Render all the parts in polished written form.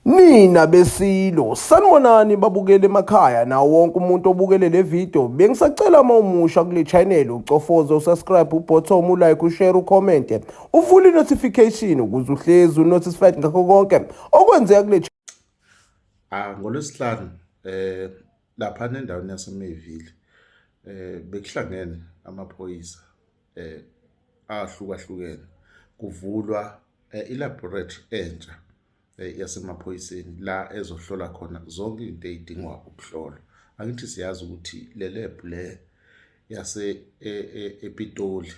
Nina besilo, sanibonani babukele emakhaya nawo wonke umuntu obukele le video. Bengisacela uma umusha kule channel ucofoze usubscribe ubutton, ulike, ushare, ucomment, uvule notification ukuze uhlezi unotified ngakho konke okwenzeka kule. Ah, ngolwesihlanu lapha endaweni yaseMayville bekuhlangene amaphoyisa ahlukahlukene, kuvulwa ilaboratory entsha yasemaphoyiseni la ezohlola khona zonke izinto ezidingwa ukuhlolwa. Angithi siyazi ukuthi le lab le yase ePitoli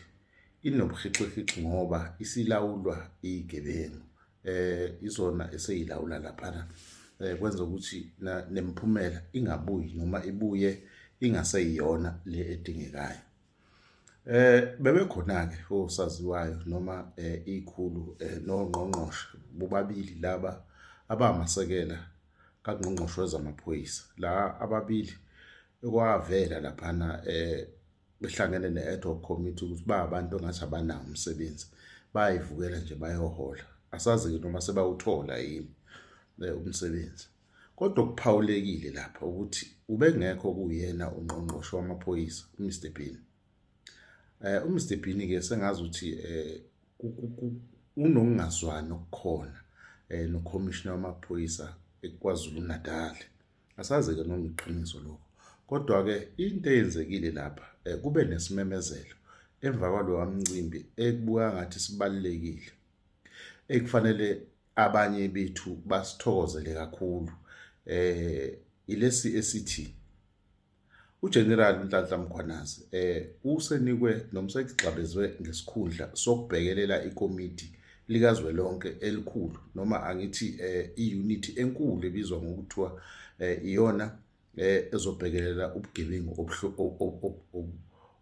inobuhixihixi ngoba isilawulwa igebengu, izona eseyilawula laphana, kwenza ukuthi nemiphumela ingabuyi noma ibuye ingaseyiyona le edingekayo. Bebekhona ke osaziwayo noma ikhulu nongqongqoshe bobabili laba abamasekela kaNgqongqoshe wezamaphoyisa, la ababili ekwavela laphana behlangene ne-ad hoc committee ukuthi ba abantu engathi abanawo umsebenzi, bayivukela nje bayohola. Asazi-ke noma sebawuthola yini umsebenzi, kodwa okuphawulekile lapha ukuthi ubengekho kuyena ungqongqoshe wamaphoyisa uMr Benny. UMr Benny ke sengazi ukuthi unokungazwani okukhona nokhomishina wamaphoyisa eKwaZulu Natal. Asazi ke noma iqiniso lokho, kodwa ke into eyenzekile lapha, kube nesimemezelo emva kwalowa mcimbi ekubuka ngathi sibalulekile, ekufanele abanye bethu basithokozele kakhulu, ilesi esithi uGeneral Nhlanhla Mkhwanazi usenikwe noma sekugxabezwe ngesikhundla sokubhekelela ikomiti likazwelonke elikhulu, noma angithi i-unit enkulu ebizwa ngokuthiwa iyona ezobhekelela ubugebengu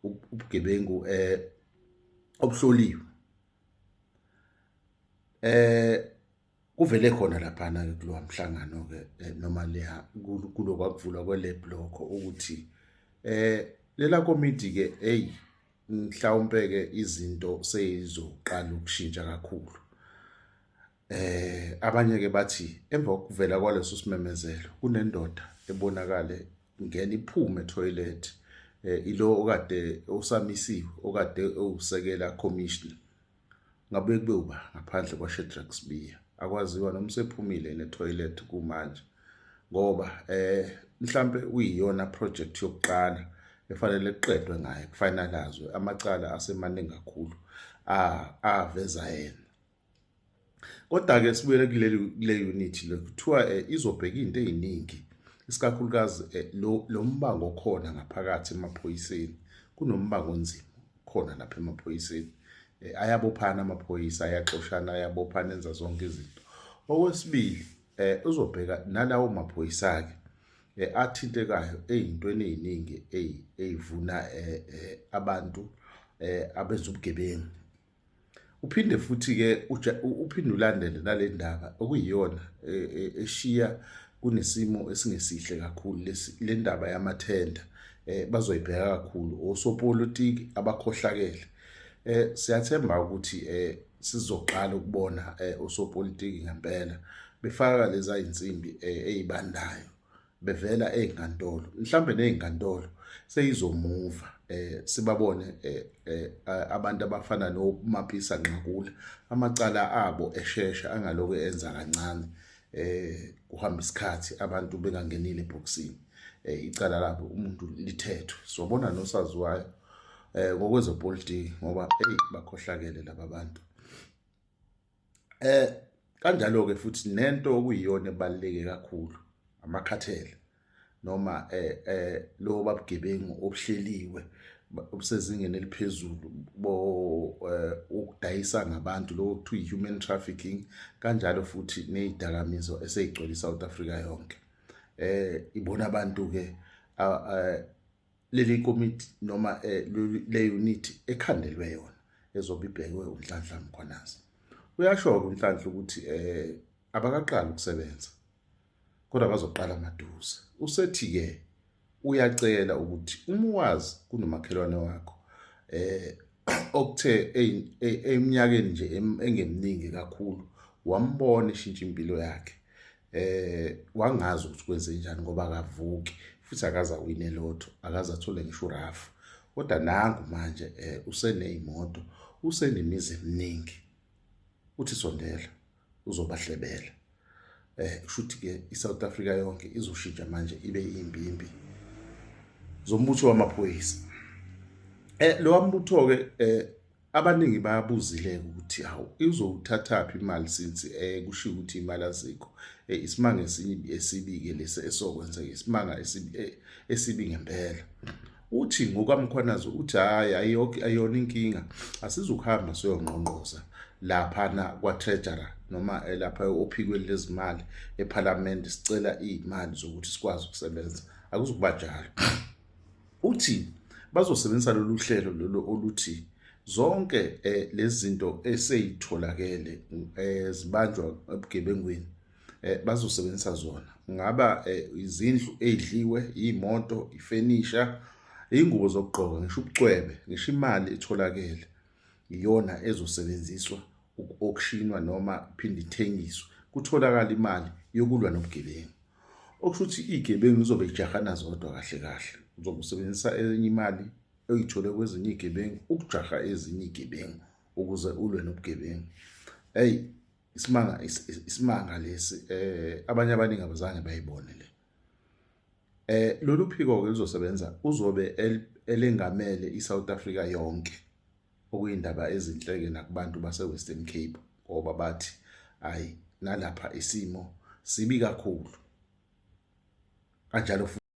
ubugebengu obuhloliwe. Kuvele khona laphana ke kulowa mhlangano ke noma leya kulokwakuvulwa kwele block ukuthi lela komiti ke, hey, mhlawumbe ke izinto seyizoqala ukushintsha kakhulu. Abanye ke bathi emva kokuvela kwaleso simemezelo kunendoda ebonakale ingena iphume toilet, ilo okade usamisiwe okade usekela commissioner, ngabe kube uba ngaphandle kwaShadrack Sibiya, akwaziwa noma usephumile ne-toilet kumanje, ngoba mhlambe uyiyona project yokuqala efanele kuqedwe ngayo, kufinalizwe amacala asemaningi kakhulu aveza yena. Kodwa ke sibuyele kule unit le, kuthiwa izobheka izinto eziningi, isikakhulukazi lo mbango okhona ngaphakathi emaphoyiseni. Kunombango onzima khona lapha emaphoyiseni, ayabophana amaphoyisa, ayaxoshana, ayabophana, enza zonke izinto. Okwesibili, uzobheka nalawo maphoyisa ke athintekayo ezintweni eziningi ezivuna abantu abenza ubugebengu. Uphinde futhi ke uphinde ulandele nale ndaba okuyiyona eshiya kunesimo esingesihle kakhulu, le ndaba yamathenda. Bazoyibheka kakhulu osopolitiki abakhohlakele. Siyathemba ukuthi sizoqala ukubona osopolitiki ngempela befaka lezi insimbi ezibandayo bevela ezinkantolo, mhlambe nezinkantolo seyizomuva, sibabone abantu abafana noMapisa Nqakula amacala abo eshesha, angaloku enza kancane, kuhamba isikhathi abantu bengangenile eboxini, icala labo umuntu lithethwe. Sobona nosaziwayo ngokwezepolitiki, ngoba hey, bakhohlakele laba bantu. Kanjalo ke futhi nento okuyiyona ebaluleke kakhulu, amakhathele noma lo babugebengu obuhleliwe obusezingeni eliphezulu bo ukudayisa ngabantu, lo kuthiwa human trafficking, kanjalo futhi nezidakamizwa eseyigcwele iSouth Africa yonke. Ibona abantu ke leli komiti noma le unit ekhandelwe yona ezobe ibhekwe uNhlanhla Mkhwanazi. Uyasho ke uNhlanhla ukuthi abakaqali ukusebenza, kodwa bazoqala maduze. Usethi ke uyacela ukuthi uma wazi kunomakhelwane wakho okuthe eminyakeni nje engeminingi kakhulu wambona ishintsha impilo yakhe. Wangazi ukuthi kwenze njani ngoba akavuki futhi akaze awine lotho, akaze athole ngisho urafu. Kodwa nangu manje useneyimoto, usenemizi eminingi. Uthi sondela uzobahlebela. Kushuthi ke iSouth Africa yonke izoshintsha manje ibe imbimbi zombutho wamaphoyisa. Lo mbutho ke abaningi bayabuzile ukuthi hawu, izowuthathaphi imali since kushiwo ukuthi imali azikho. Isimanga esinye esibi-ke lesi esokwenzeka, isimanga esibi ngempela. Uthi ngokaMkhwanazi uthi hhayi, ayona inkinga, asizukuhamba siyongqongqoza laphana kwa-treasurer noma lapha ophikweni lezimali ephalamende sicela iy'mali zokuthi sikwazi ukusebenza, akuzukuba njalo. Uthi bazosebenzisa lolu hlelo lolu oluthi zonke lezi zinto eseyitholakele zibanjwa ebugebengwini, bazosebenzisa zona. Kungaba izindlu ey'dliwe, iy'moto, ifenisha, iy'ngubo zokugqoka, ngisho ubucwebe, ngisho imali etholakele iyona ezosebenziswa uku-auctionwa noma iphinde ithengiswe, kutholakala imali yokulwa nobugebengu. Okusho ukuthi iy'gebengu zizobe zijahana zodwa kahle kahle. Uzobe usebenzisa enye imali oyithole kwezinye iy'gebengu ukujaha ezinye iy'gebengu ukuze ulwe nobugebengu. Eyi, isimanga isimanga lesi, abanye abaningi abazange bayibone le. Lolu phiko-ke luzosebenza, uzobe elengamele i-South Africa yonke, okuyindaba ezinhle-ke nakubantu base-Western Cape ngoba bathi hhayi, nalapha isimo sibi kakhulu kanjalo futhi.